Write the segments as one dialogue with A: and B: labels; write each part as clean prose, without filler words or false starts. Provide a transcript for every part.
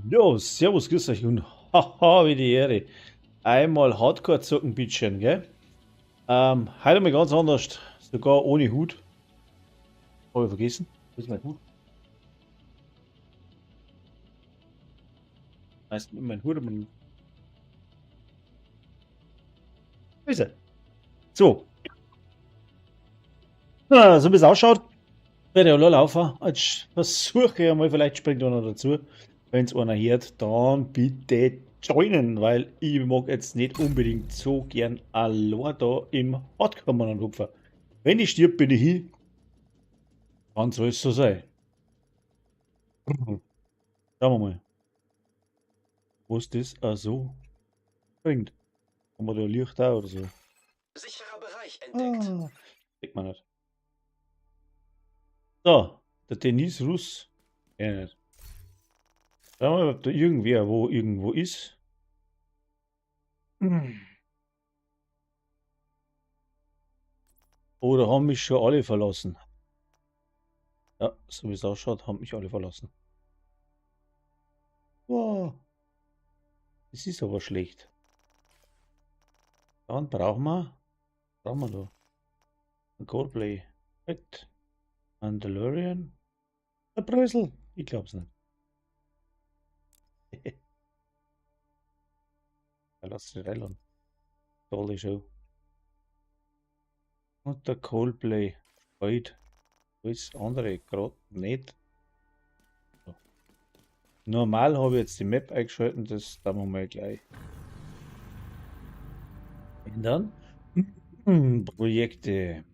A: Jo, servus, grüß euch und haha, wie die Ehre. Einmal Hardcore zocken, bitteschön, gell? Heute mal ganz anders, sogar ohne Hut. Hab ich vergessen. Wo ist mein Hut? Heißt, mein Hut, mein. Wo ist er? So. Na, so wie es ausschaut, werde ich alle laufen. Jetzt versuche ich einmal, vielleicht springt einer dazu. Wenn's einer hört, dann bitte joinen, weil ich mag jetzt nicht unbedingt so gern allein da im Hardcore hupfen. Wenn ich stirb, bin ich hin. Dann soll es so sein. Schauen wir mal, was das auch so bringt. Haben wir da Licht auch oder so?
B: Sicherer Bereich entdeckt.
A: Ah, sieht man nicht. So, der Denis Russ. Ja, nicht. Schauen wir mal, ob da irgendwer wo irgendwo ist. Oder haben mich schon alle verlassen? Ja, so wie es ausschaut, haben mich alle verlassen. Wow. Das ist aber schlecht. Dann brauchen wir da ein Coldplay. Mit Mandalorian. Der Brösel. Ich glaub's nicht. Ja, lass sie reinladen. Tolle Show. Und der Coldplay spielt alles andere grad nicht. So. Normal habe ich jetzt die Map eingeschalten, das tun wir mal gleich ändern. Projekte.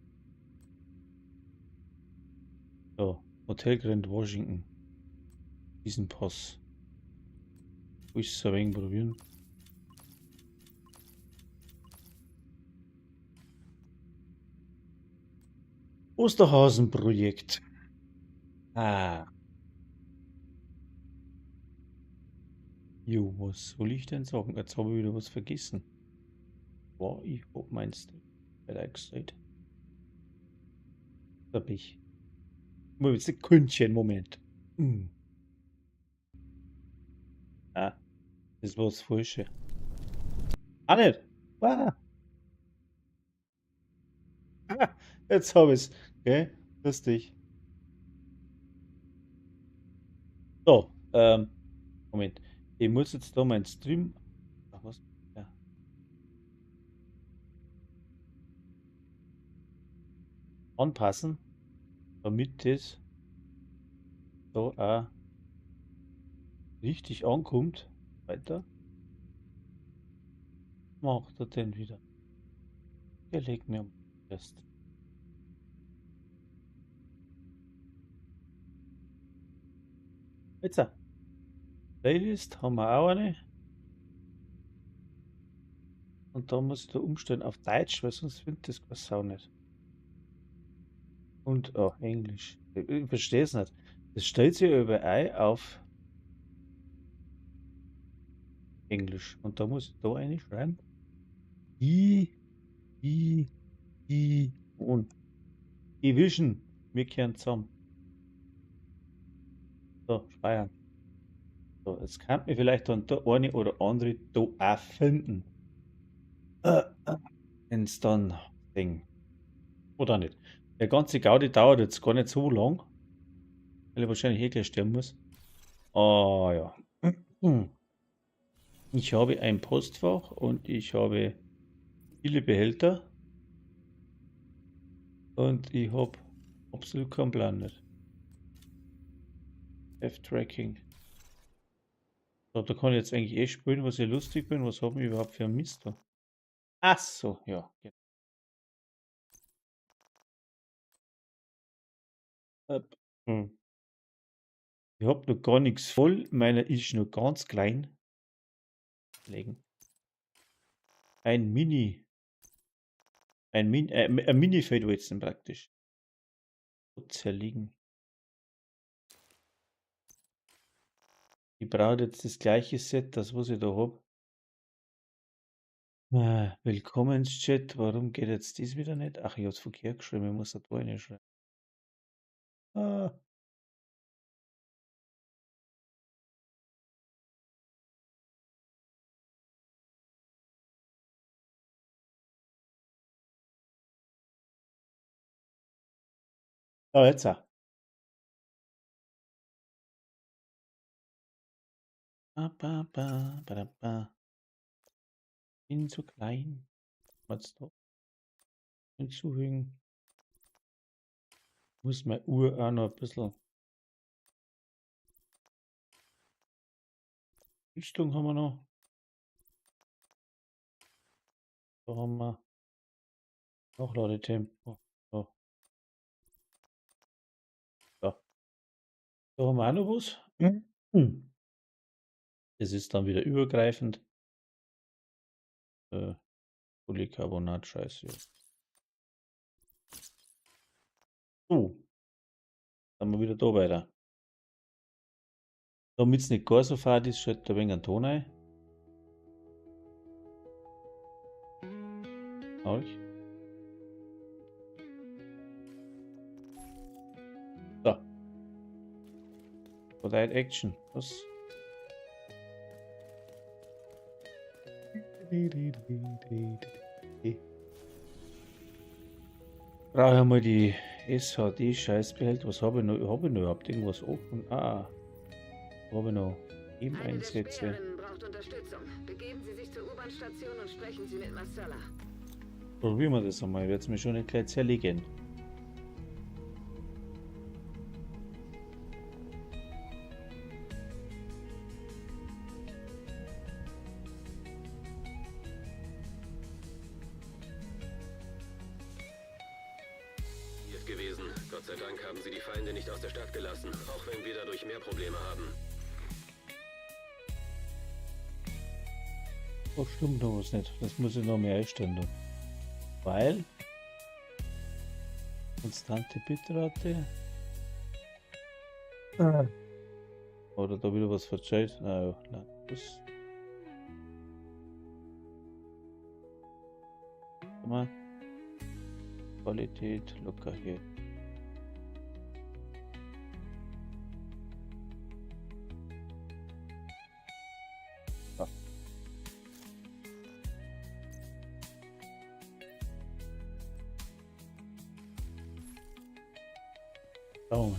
A: So, Hotel Grand Washington. Diesen Pass. Muss ich ein wenig probieren. Osterhasen-Projekt. Ah. Jo, was soll ich denn sagen? Jetzt habe ich wieder was vergessen. Boah, ich hab meins weiter. Da bin ich. Moment, Sekündchen, Moment. Ah, das war das Falsche. Ah, nicht. Ah. Ah, jetzt hab ich's. Okay, lustig. So, Moment. Ich muss jetzt da meinen Stream. Ach, was? Ja. Anpassen, damit das da auch richtig ankommt. Weiter. Macht er denn wieder? Der legt mir am Rest. Jetzt. Playlist haben wir auch eine. Und da muss ich da umstellen auf Deutsch, weil sonst findet das keine Sau nicht. Und, oh, Englisch. Ich verstehe es nicht. Das stellt sich überall auf Englisch. Und da muss ich da reinschreiben. I, I, I und Evision. Wir kehren zusammen. So, speichern. So, jetzt kann mir vielleicht dann der eine oder andere da auch finden. Wenn's dann Ding. Oder nicht. Der ganze Gaudi dauert jetzt gar nicht so lang. Weil ich wahrscheinlich eh gleich sterben muss. Ah ja. Ich habe ein Postfach und ich habe viele Behälter. Und ich habe absolut keinen Plan nicht. F-Tracking. So, da kann ich jetzt eigentlich eh spielen, was ich lustig bin. Was haben wir überhaupt für ein Mist da? Ach so, ja. Ich hab noch gar nichts voll. Meiner ist noch ganz klein. Legen. Ein Mini. Ein Mini-Feldweizen praktisch. Zerlegen. Ich brauche jetzt das gleiche Set, das was ich da hab. Willkommenschat, warum geht jetzt das wieder nicht? Ach, ich hab's verkehrt geschrieben, ich muss da reinschreiben. Ah. So, jetzt auch. Ba, ba, ba, ba, da, ba. Bin zu klein. Was da? Hinzufügen. Muss meine Uhr auch noch ein bisschen. Rüstung haben wir noch. Da haben wir noch Ladetempo. Da. Da. Da haben wir auch noch was. Das ist dann wieder übergreifend. Polycarbonat, scheiße. So. Dann wir wieder da weiter. Damit es nicht gar so fad ist, schaltet ein wenig einen Ton ein. Euch. So. Bereit Action. Was? Brauche ich mal die SHD-Scheißbehälter. Was habe ich noch? Habe ich noch überhaupt irgendwas offen? Ah, habe ich noch eben
C: Eine der
A: Einsätze.
C: Späherinnen braucht Unterstützung. Begeben Sie sich zur U-Bahn-Station und sprechen Sie mit Marcella.
A: Probieren wir das einmal. Ich werde es mir schon nicht gleich zerlegen.
B: Gewesen. Gott sei Dank haben sie die Feinde nicht aus der Stadt gelassen, auch wenn wir dadurch mehr Probleme haben.
A: Oh, stimmt noch was nicht. Das muss ich noch mehr einstellen. Da. Weil konstante Bitrate. Oder da wieder was verzeiht. Naja, nein, das. Mal. Qualität locker hier. Ja. Oh.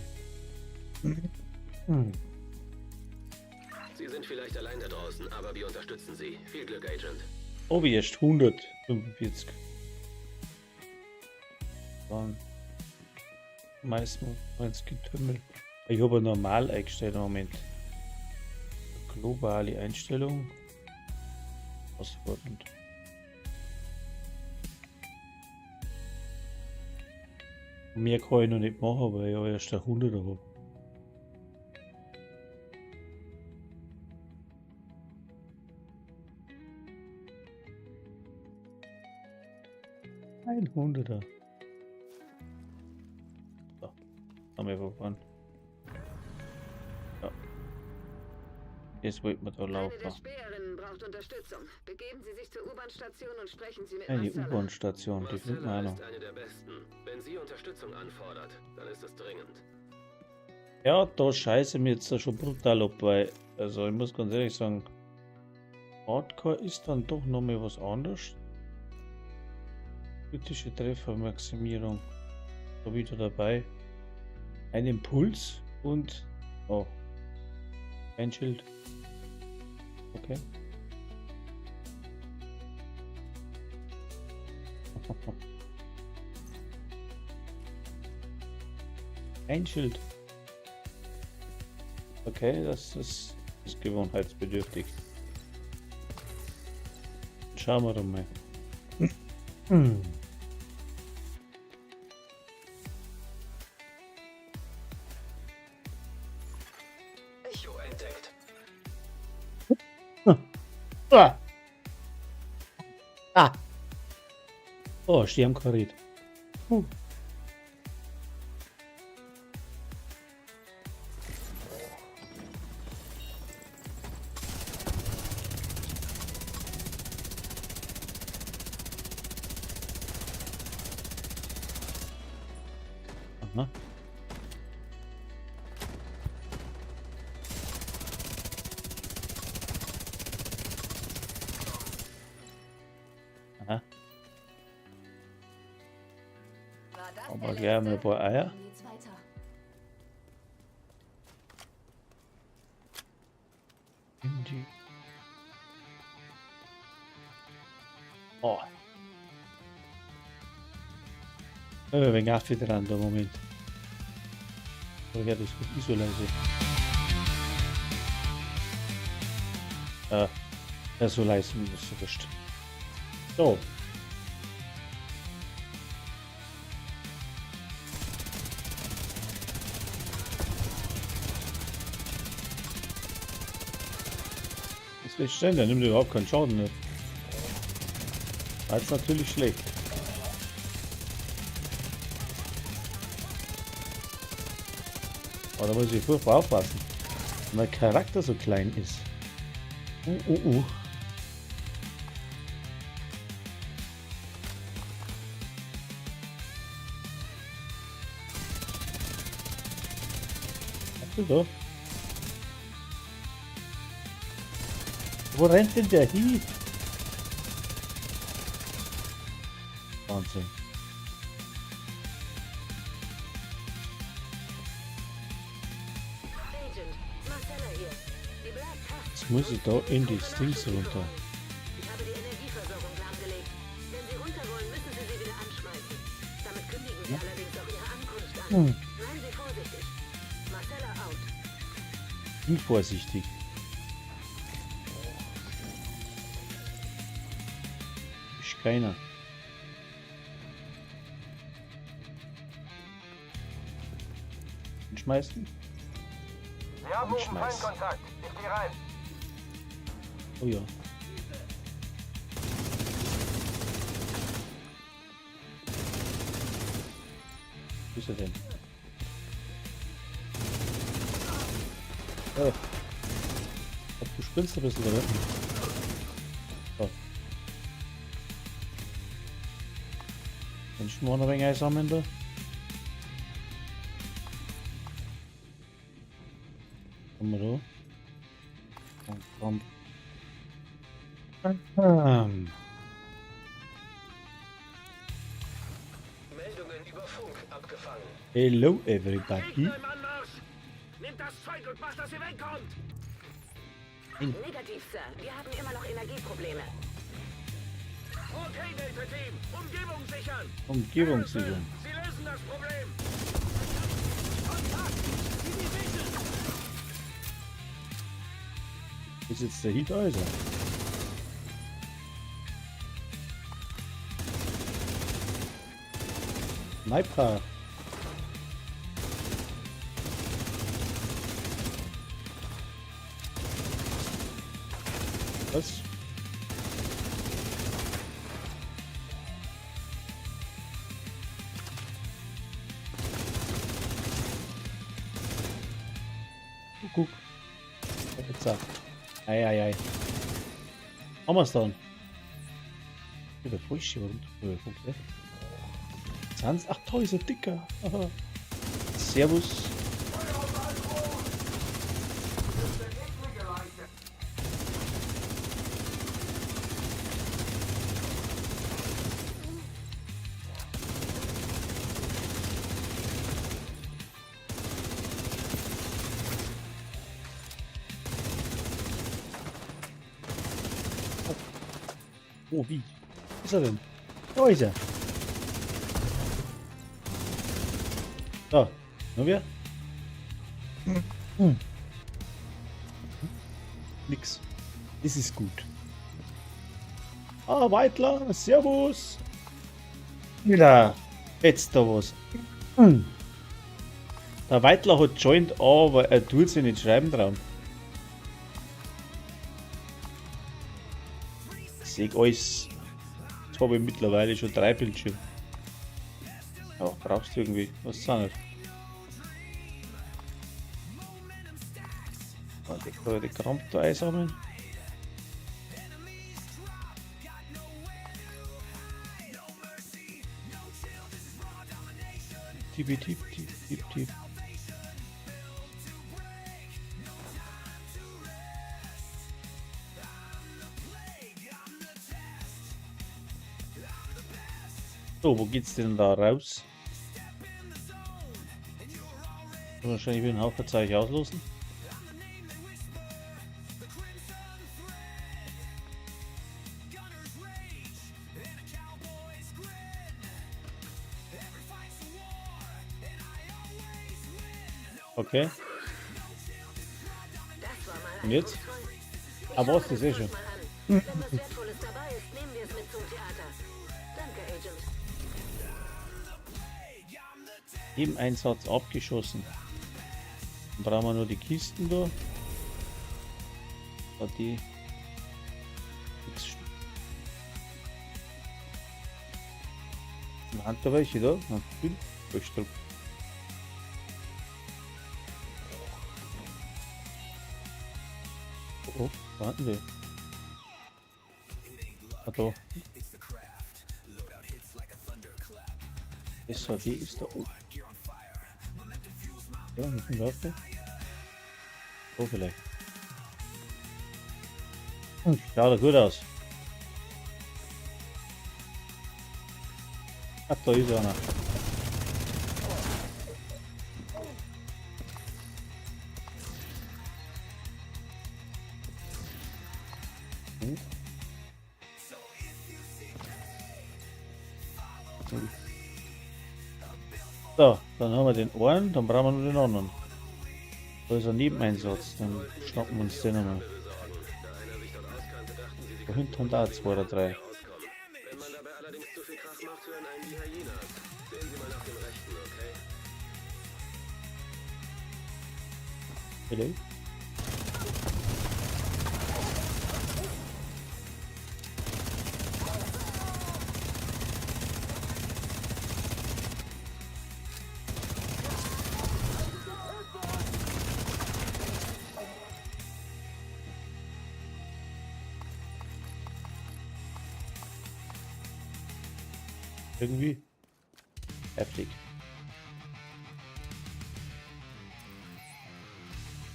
B: Sie sind vielleicht allein da draußen, aber wir unterstützen Sie. Viel Glück, Agent.
A: Oh, wie erst 145. Dann meistens ins Getümmel. Ich habe normal eingestellt im Moment. Globale Einstellung. Ausfordernd. Mehr kann ich noch nicht machen, weil ich ja erst ein 100er habe. Ein 100er. So, haben wir verfahren. Ja. Jetzt wollten wir da
C: Eine der
A: laufen.
C: Späherinnen braucht Unterstützung. Begeben Sie sich zur U-Bahn-Station und sprechen Sie mit
A: Eine
C: Marcella.
A: U-Bahn-Station, die finden wir auch
B: Marcella
A: noch.
B: ist eine der besten. Wenn sie Unterstützung anfordert, dann ist es dringend.
A: Ja, da scheiße mir jetzt schon brutal ab, weil, also ich muss ganz ehrlich sagen, Hardcore ist dann doch noch mal was anderes. Kritische Treffermaximierung. Da wieder dabei. Ein Impuls und oh, ein Schild. Okay. Ein Schild. Okay, das ist gewohnheitsbedürftig. Schauen wir doch mal.
B: Echo entdeckt.
A: Ah. Ah. Oh, Sternkarit. Aha. Aha. Aber gleich mal ein paar Eier. In die. Oh. Ein wenig Affe dran, da Moment. Ja, das ist so leise. Ja, so leise, ist so wurscht. So. Das ist schön, der nimmt überhaupt keinen Schaden, ne? War jetzt natürlich schlecht. Aber da muss ich furchtbar aufpassen, weil mein Charakter so klein ist. Warte doch. Wo rennt denn der hin? Wahnsinn. Jetzt muss ich da in die Dings runter.
C: Ich habe die Energieversorgung lahmgelegt. Wenn Sie runter wollen, müssen Sie sie wieder anschmeißen. Damit kündigen Sie allerdings auch Ihre Ankunft an. Seien Sie vorsichtig. Marcella out.
A: Bin vorsichtig. Ist keiner. Schmeißen?
B: Wir haben oben
A: Schmeiß.
B: Feindkontakt. Ich gehe rein.
A: Oh ja. Wo ist er denn? Oh. Ich glaub, du spinnst ein bisschen da hinten. So. Menschen wollen ein wenig einsammeln da. Kommen wir da. Komm, komm.
B: Meldungen über Funk abgefangen.
A: Hello everybody.
B: Im Anmarsch! Nehmt das Zeug und macht, dass ihr wegkommt!
C: Negativ, Sir. Wir haben immer noch Energieprobleme.
B: Okay, Delta Team, Umgebung sichern!
A: Umgebung sichern.
B: Sie lösen das Problem!
A: Ist jetzt der Heat also? Sniper. Was? Guck. Jetzt. Ei, ei, ei. Haben wir's dann? Über Frische, warum? Okay. Ach, da ist er dicker. Aha. Servus. Oh, wie? Ist er denn? Da ist er. So, noch wer? Hm. Nix. Das ist gut. Ah, Weitler, servus. Ja, jetzt da was. Hm. Der Weitler hat joined, aber er tut sich nicht schreiben dran. Ich sehe alles. Jetzt habe ich mittlerweile schon 3 Bildschirme. Ja, brauchst du irgendwie. Was ist das nicht? Die Kramp da einsammeln. Tipp, tipp, tipp, tipp, tipp. So, wo geht's denn da raus? Wahrscheinlich wieder ein Haufen Zeug auslosen. Okay. Und jetzt? Aber was ist eh schon.
C: Wenn was Wertvolles dabei ist, nehmen wir es mit zum Theater. Danke, Agent.
A: Im Einsatz abgeschossen. Dann brauchen wir nur die Kisten da. Da die 6 Stück. Sind da welche da? Na, 5 Stück. Oh, warten wir. Ah, da. SAD ist da oben. Ja, mit dem Waffe. So vielleicht. Schaut doch gut aus. Ach, da ist einer. So, dann haben wir den einen, dann brauchen wir nur den anderen. Da ist ein Nebeneinsatz, dann schnappen wir uns den einmal. Da hinten haben da 2 oder 3. Hallo? Irgendwie heftig.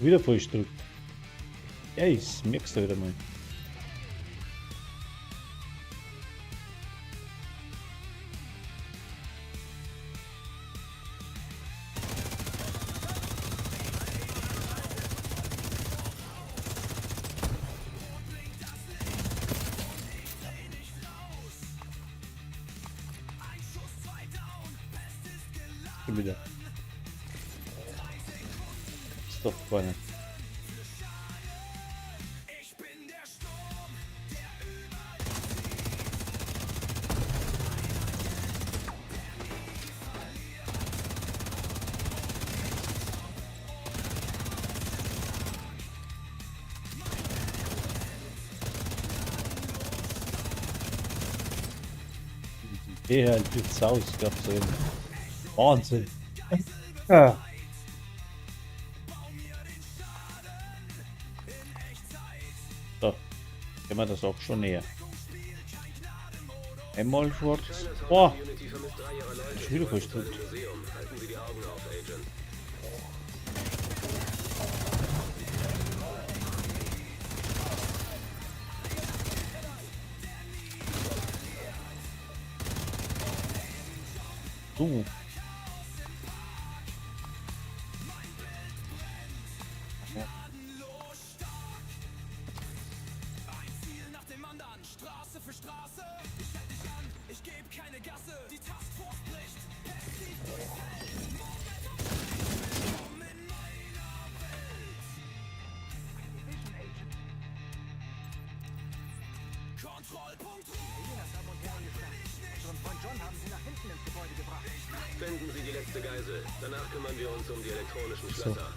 A: Wieder voll. Ja, ich merk's da wieder mal. Schon wieder. Ist doch gar nicht. Der sieht aus, glaubst du. Wahnsinn. Ja. So, gehen wir das auch schon näher. Einmal schwarz. Boah! Schon wieder voll. So.
B: Finden Sie die letzte Geisel. Danach kümmern wir uns um die elektronischen
A: So.
B: Schlösser.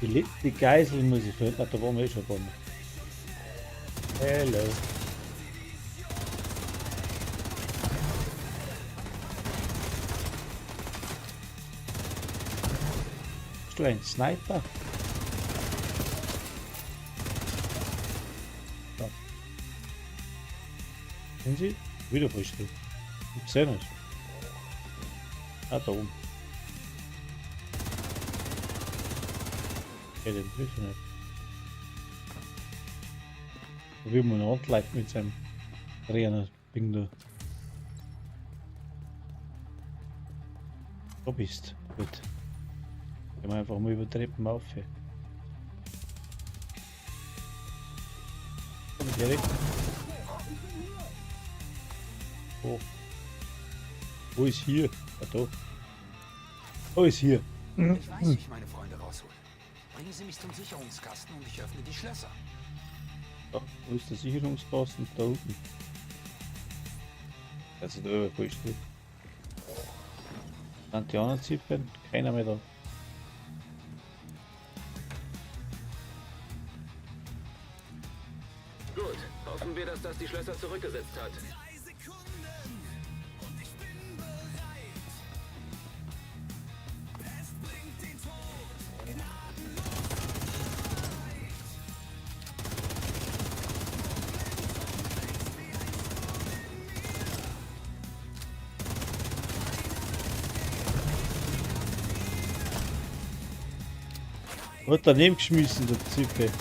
A: Die letzte Geisel muss ich finden. Ah, da waren wir eh schon bei. Hello. Bist du ein Sniper? So. Sehen Sie? Wieder frisch. Ich sehe nicht. Ah, da oben. Okay, den trifft er nicht. Probieren wir noch anleiten mit seinem Trainer Ding da. Da bist. Gut. Gehen wir einfach mal über Treppen auf hier. Komm direkt. Wo? Wo ist hier? Ah, da. Wo ist hier?
D: Ich weiß, wie ich meine Freunde raushole. Bringen Sie mich zum Sicherungskasten und ich öffne die Schlösser.
A: Da, wo ist der Sicherungskasten? Da unten. Also da über steht. Sind die anderen Ziffern? Keiner mehr da.
B: Gut, hoffen wir, dass das die Schlösser zurückgesetzt hat.
A: Wird daneben geschmissen, der Zippe.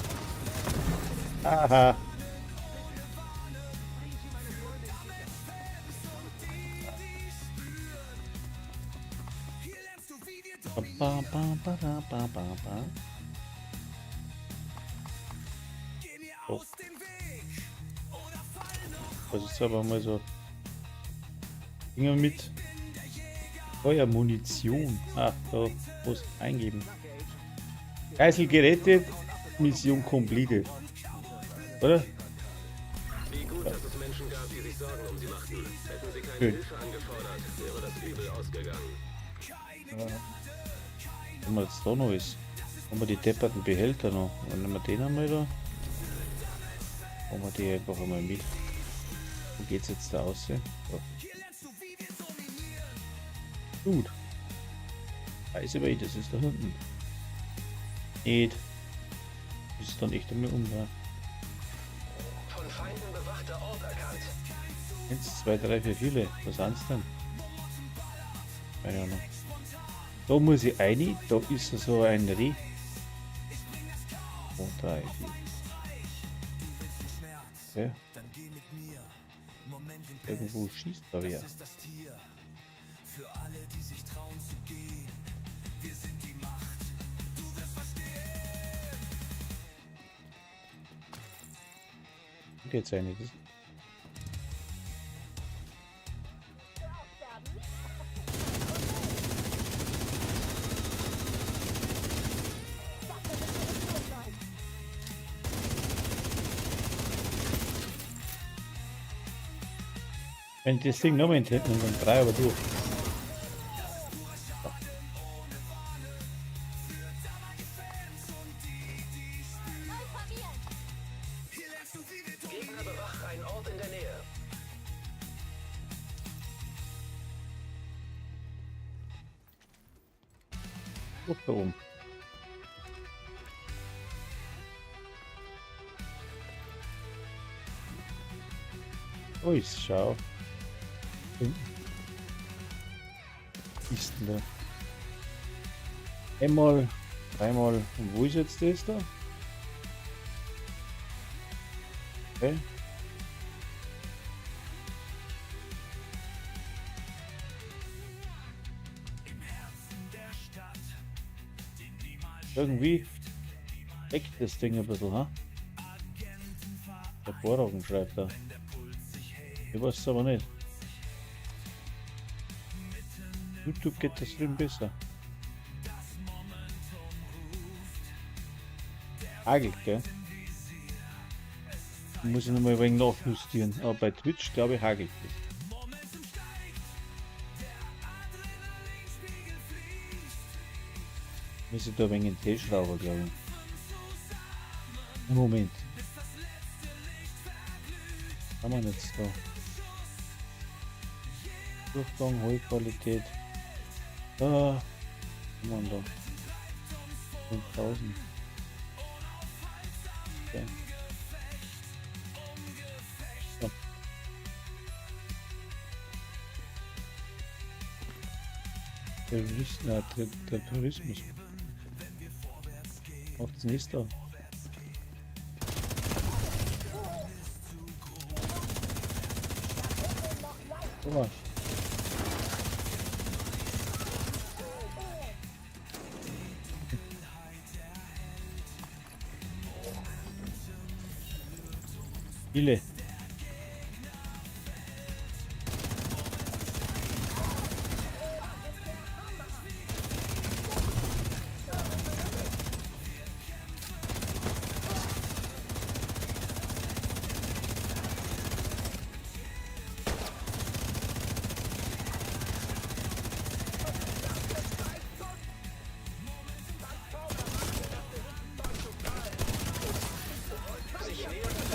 A: Aha. Ba, ba, ba, ba, ba, ba, ba. Oh. Das ist aber mal so Dinger mit Feuermunition. Ah, da muss eingeben. Geisel gerettet, Mission completed. Oder?
B: Wie gut, dass es Menschen gab, die sich Sorgen um sie machten. Hätten sie keine
A: Schön.
B: Hilfe angefordert, wäre das übel ausgegangen.
A: Wenn wir jetzt da noch ist. Haben wir die depperten Behälter noch. Und nehmen wir den einmal da. Machen wir die einfach einmal mit. Wo geht's jetzt da raus? So. Gut. Weiß aber ich, das ist da hinten. Nicht. Ist dann echt einmal um. Ja.
B: Von Feinden bewachter Ort erkannt.
A: 1, 2, 3, 4, viele. Was sind's denn? Keine Ahnung. Da muss ich rein, da ist so ein Reh. 2, 3, 4. Okay. Irgendwo schießt da wer. Geht's eigentlich? Das Wenn ich das Ding nochmal in die Hände nehme, dann drei aber durch.
B: Gegner bewachen einen Ort in der Nähe.
A: Hoch da oben. Oh, ich schau. Ist denn da? Einmal, dreimal. Und wo ist jetzt das da? Okay. Irgendwie eckt das Ding ein bisschen, ha? Hervorragend, schreibt er. Ich weiß es aber nicht. YouTube geht das drüben besser. Hagelt, gell? Muss ich nochmal ein wenig nachjustieren. Aber bei Twitch, glaube ich, hagelt es. Müssen da ein wenig den Drehschrauber, glaube ich. Moment. Kann man jetzt da? Durchgang, Hohe Qualität. Ah, kann man da? 5000. Okay. So. Der Tourismus. Macht das nächste. Guck mal. Viele.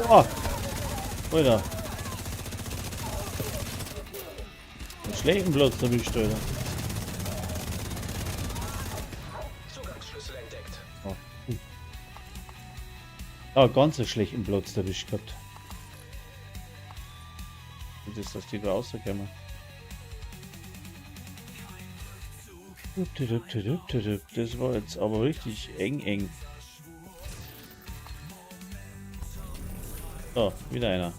A: Oh. Alter. Einen schlechten Platz erwischt, Alter.
B: Zugangsschlüssel entdeckt.
A: Oh. Ah, ganz einen schlechten Platz erwischt gehabt. Und ist, dass die da rauskommen. Das war jetzt aber richtig eng, eng. So, wieder einer.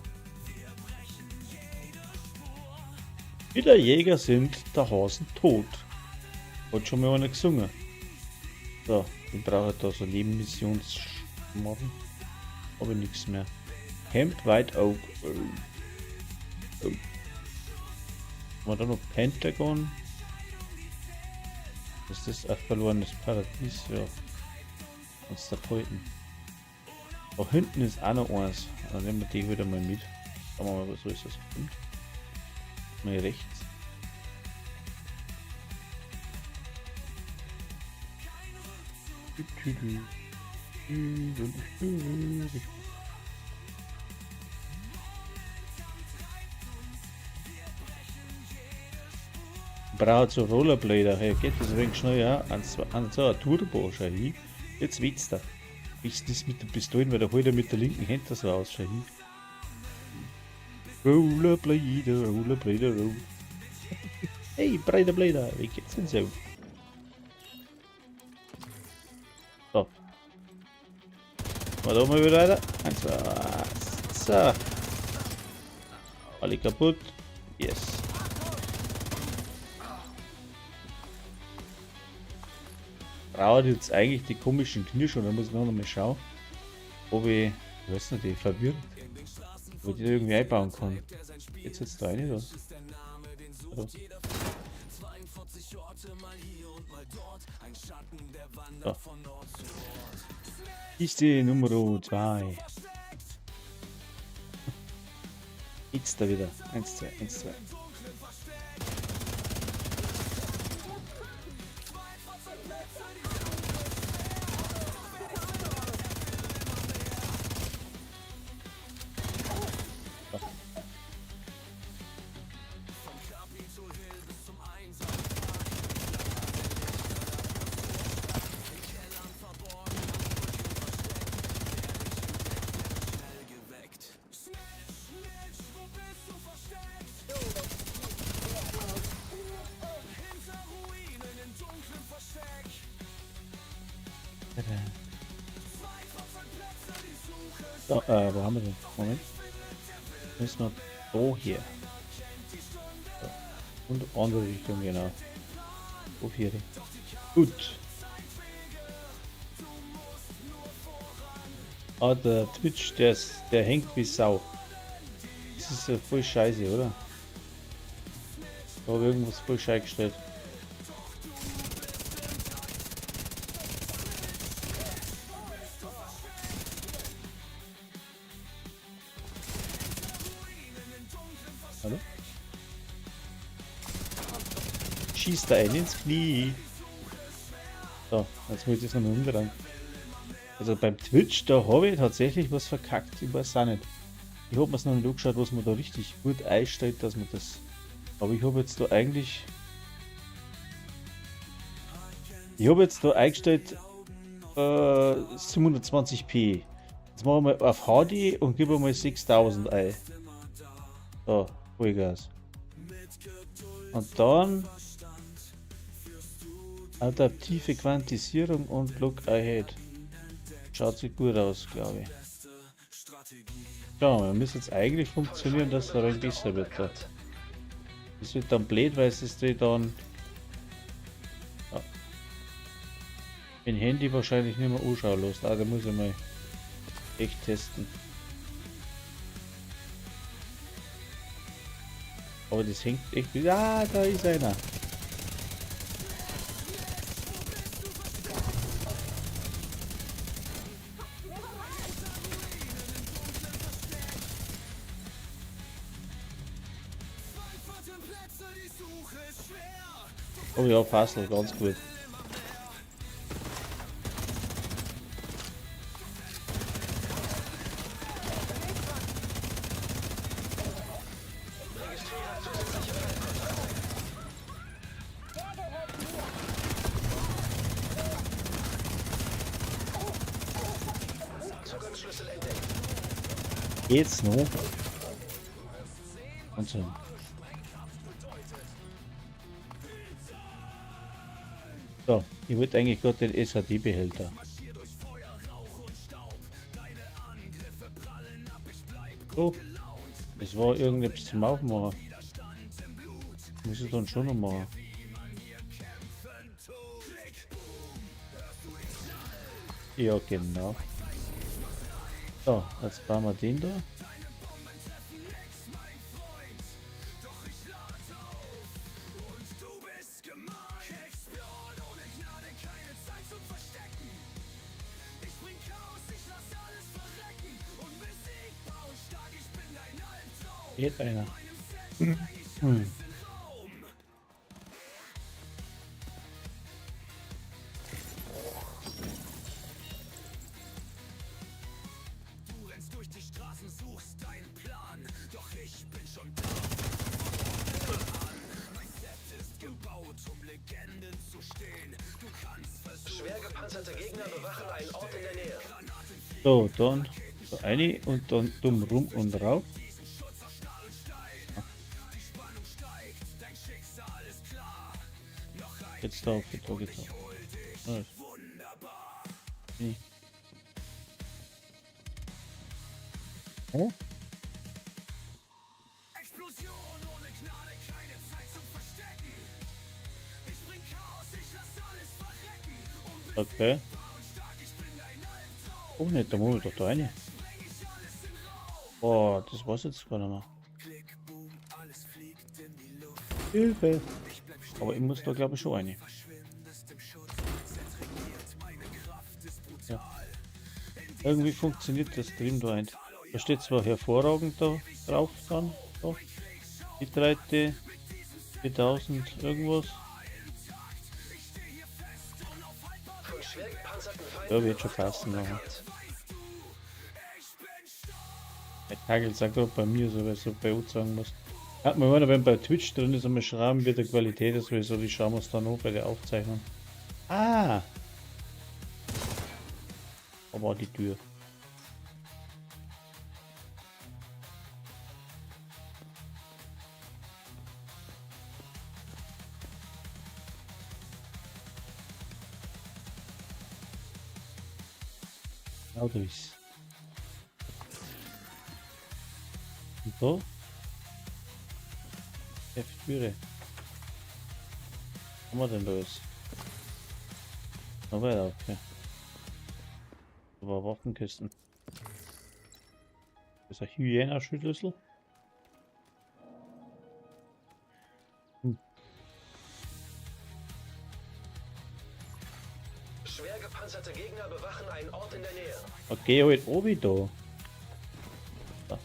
A: Wieder Jäger sind der Hasen tot. Hat schon mal einer gesungen. So, ich brauche da so Nebenmissionsschmarrn. Habe ich nichts mehr. Camp White Oak. Oh. Oh. Haben wir da noch Pentagon? Ist das ein verlorenes Paradies? Ja. Uns da halten. Da hinten ist auch noch eins. Dann nehmen wir die wieder mal mit. Schauen wir mal, was so ist das kommt. Mal rechts. Braucht so Rollerblader. Hey, geht das ein wenig schnell, ja? An so ein Turbo, schau hin. Jetzt wird's da. Wie ist das mit den Pistolen, weil der holt er mit der linken Hand das raus, schau hin. Rollerblader, Rollerblader, roll. Hey, breiter Blader, wie geht's denn so? So. Mal da mal wieder weiter. 1, 2, so. Alle kaputt. Yes. Braucht jetzt eigentlich die komischen Knirscher, da muss ich noch mal schauen, ob ich, ich weiß nicht, die verwirrt, ob ich die irgendwie einbauen kann. Jetzt da rein, oder? So. So. Kiste Nummer 2. Jetzt da wieder. 1, 2, 1, 2. So, wo haben wir denn? Moment. Müssen wir da hier. So. Und andere Richtung, genau. Wo hier? Gut. Ah, der Twitch, der hängt wie Sau. Das ist ja voll scheiße, oder? Da habe ich irgendwas voll scheiße gestellt. Hallo? Schießt da einen ins Knie. So, jetzt muss ich das nochmal umdrehen. Also beim Twitch, da habe ich tatsächlich was verkackt. Ich weiß auch nicht. Ich habe mir's noch nicht angeschaut, was man da richtig gut einstellt, dass man das. Aber ich habe jetzt da eigentlich. Ich habe jetzt da eingestellt 720p. Jetzt machen wir auf HD und geben mal 6000 ein. So, Vollgas. Und dann adaptive Quantisierung und Look Ahead. Schaut sich gut aus, glaube ich. Schauen wir mal, müsste jetzt eigentlich funktionieren, dass es ein besser wird. Da. Das wird dann blöd, weil es ist dann ja, den Handy wahrscheinlich nicht mehr anschauen lässt. Ah, da muss ich mal echt testen. Aber das hängt echt. Ah, da ist einer. Oh ja, passt ganz gut.
B: Zugangsschlüssel entdeckt.
A: Geht's noch? Und so. So, ich wollte eigentlich gerade den SAD-Behälter. So, das war irgendetwas zum Aufmachen. Muss ich dann schon noch machen. Ja, genau. So, jetzt bauen wir den da. Geht einer. Hm.
B: Schwer gepanzerte Gegner bewachen einen Ort in der Nähe.
A: So, dann so eine und dann dumm rum und rauf. Jetzt da auf die Tor geht's auch. Nee. Oh? Okay. Oh ne, da muss ich doch da rein. Oh, das war's jetzt gar nicht mehr. Hilfe! Aber ich muss da glaube ich schon rein. Ja. Irgendwie funktioniert das Stream da nicht. Da steht zwar hervorragend da drauf dann. Da. Bitrate 4000 irgendwas.
B: Von schwer gepanzerten Feinden
A: Ja, wird schon
B: bewachter
A: passen,
B: Ort
A: aber.
B: erkannt.
A: Der Kagel sagt gerade bei mir so, weil ich so bei uns sagen muss. Hat man immer, wenn bei Twitch drin ist und wir schreiben, wie die Qualität ist, so, wie schauen wir es dann an bei der Aufzeichnung. Ah! Aber die Tür. Auto ist. Und da? F-Türe. Was haben wir denn da jetzt? Noch weiter, okay. Aber Waffenkisten. Das ist ein Hyäna-Schlüssel. Hm.
B: Schwer gepanzerte Gegner bewachen einen Ort in der Nähe.
A: Okay, halt oben da. Da.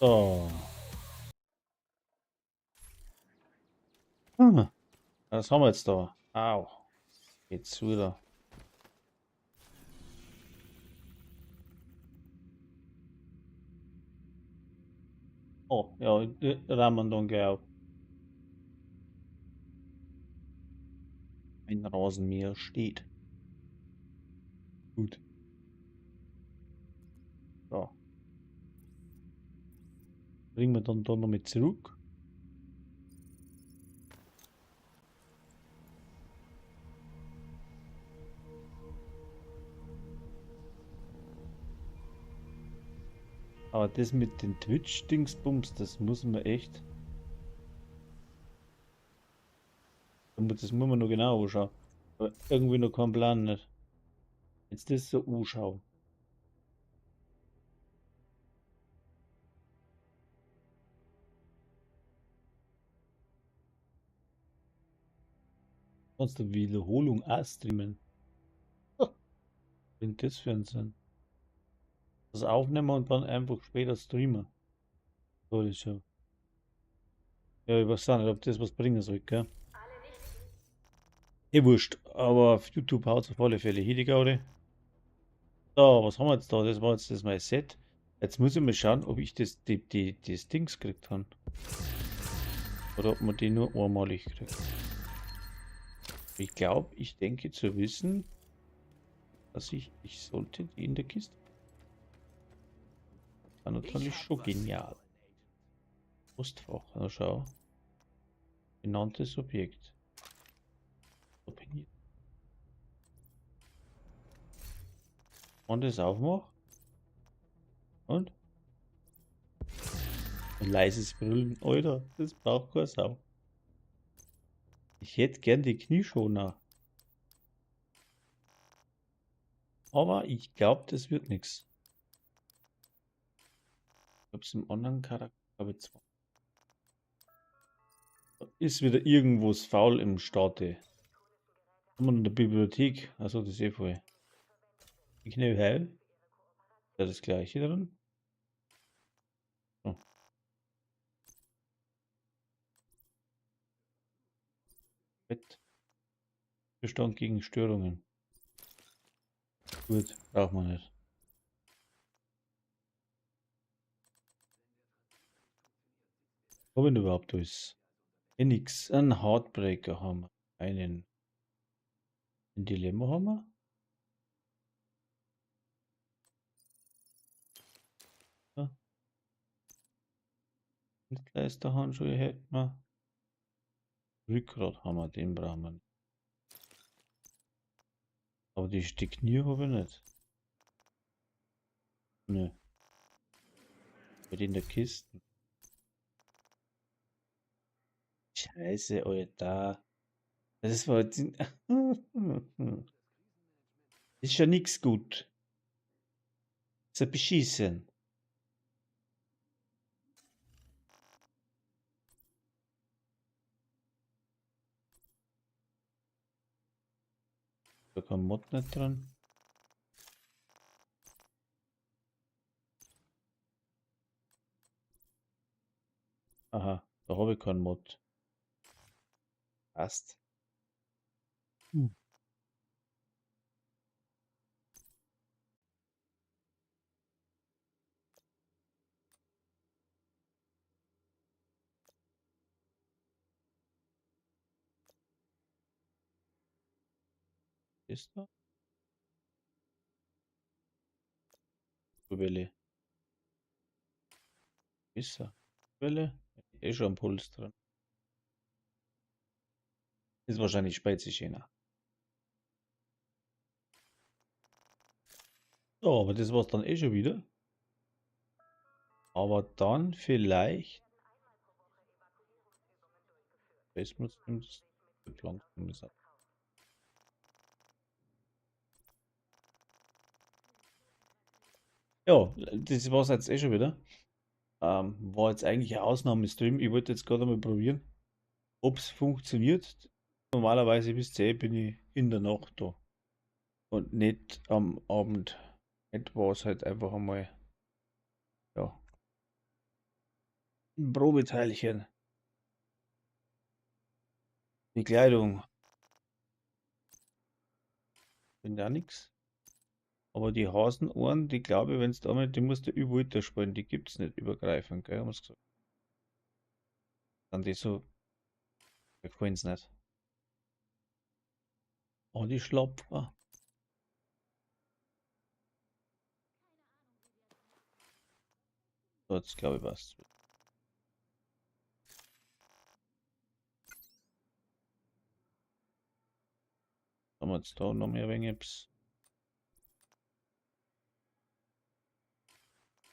A: So. Was haben wir jetzt da? Au. Geht's wieder. Oh, ja, rammen dann gleich auf. Ein Rasenmäher steht. Gut. So. Bringen wir dann da noch mit zurück. Aber das mit den Twitch-Dingsbums, das muss man echt... Das muss man noch genau anschauen. Aber irgendwie noch keinen Plan nicht. Jetzt das so anschauen. Kannst du Wiederholung auch streamen? Was bringt das für einen Sinn? Das aufnehmen und dann einfach später streamen. So ist schon. Ja, ich weiß auch nicht, ob das was bringen soll, gell? Eh wurscht, aber auf YouTube haut's auf alle Fälle hin, die Gaudi. So, was haben wir jetzt da? Das war jetzt das mein Set. Jetzt muss ich mal schauen, ob ich das, das Dings gekriegt habe. Oder ob man die nur einmalig kriegt. Ich glaub, ich denke zu wissen, dass ich sollte die in der Kiste. War natürlich schon genial. Postfach, na schau. Benanntes Objekt. Und das aufmacht. Und? Ein leises Brüllen. Alter, das braucht keine Sau. Ich hätte gern die Knieschoner. Aber ich glaub, das wird nix. Ich hab's im anderen Charakter, glaub ich, zwei. Da ist wieder irgendwas faul im Starte. Haben wir in der Bibliothek? Also das ist eh voll. Knie heil. Ist das gleiche drin? So. Bett. Bestand gegen Störungen. Gut, braucht man nicht. Was haben wir überhaupt alles? Eh nix. Ein Heartbreaker haben wir. Einen. Ein Dilemma haben wir. Ja. Dienstleisterhandschuhe hätten wir. Rückgrat haben wir, den brauchen wir nicht. Aber die Knie habe ich nicht. Nö. Bei in der Kiste. Scheiße, Alter. Das war jetzt ist ja nix gut. Ist ja beschissen. Da kann Mod nicht dran. Aha, da habe ich keinen Mod. Passt. Ist da? Welle. Ist er? Welle? Eh schon am Puls drin. Ist wahrscheinlich Speizischena. So, aber das war's dann eh schon wieder. Aber dann vielleicht. Ja, das war's jetzt eh schon wieder. War jetzt eigentlich ein Ausnahmestream. Ich wollte jetzt gerade mal probieren, ob's funktioniert. Normalerweise bis 10 bin ich in der Nacht da. Und nicht am Abend. Nicht war es halt einfach einmal, ja, ein Probeteilchen. Die Kleidung. Bin ja nix. Aber die Hasenohren, die glaube ich, wenn's damit, die musst du überall spielen, die gibt's nicht übergreifend, gell, haben wir's gesagt. Dann die so, wir können's nicht. Oh, die Schlapfer. So, jetzt glaube ich passt. Haben wir jetzt da noch mehr wenig?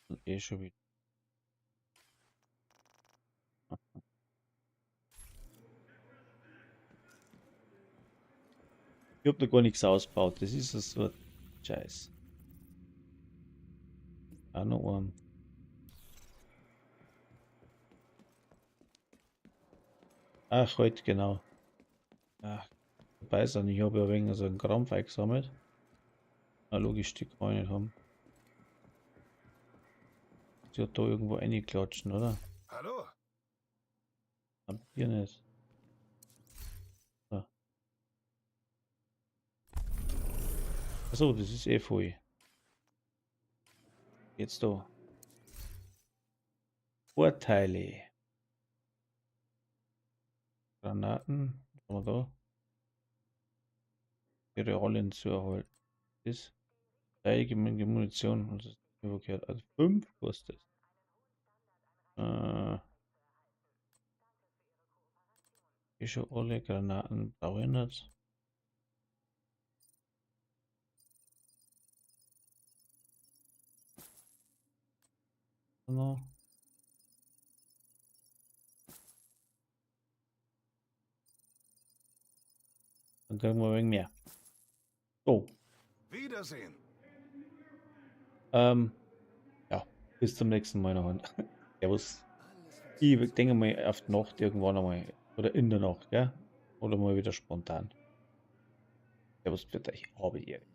A: Und eh schon wieder. Ich hab da gar nichts ausgebaut, das ist so ein Scheiß. Auch noch einen. Ach, heute genau. Ach, dabei sein. Ich habe ja wegen so einen Krampf eingesammelt. Na, logisch, die kann ich nicht haben. Sie hat da irgendwo reinklatschen, oder?
E: Hallo?
A: Hab hier nicht. So. Achso, das ist eh voll. Jetzt da. Vorteile. Granaten. Was haben wir da? Ihre Rollen zu erhalten. Das ist allgemeine Munition. Und das ist verkehrt. Also 5 kostet. Hier schon alle Granaten brauche ich nicht. Noch. Dann kriegen wir ein wenig mehr. So.
E: Wiedersehen.
A: Ja, bis zum nächsten Mal noch. Servus. Ich denke mal auf die Nacht irgendwann einmal. Oder in der Nacht, gell? Oder mal wieder spontan. Servus, für euch. Habe die Ehre.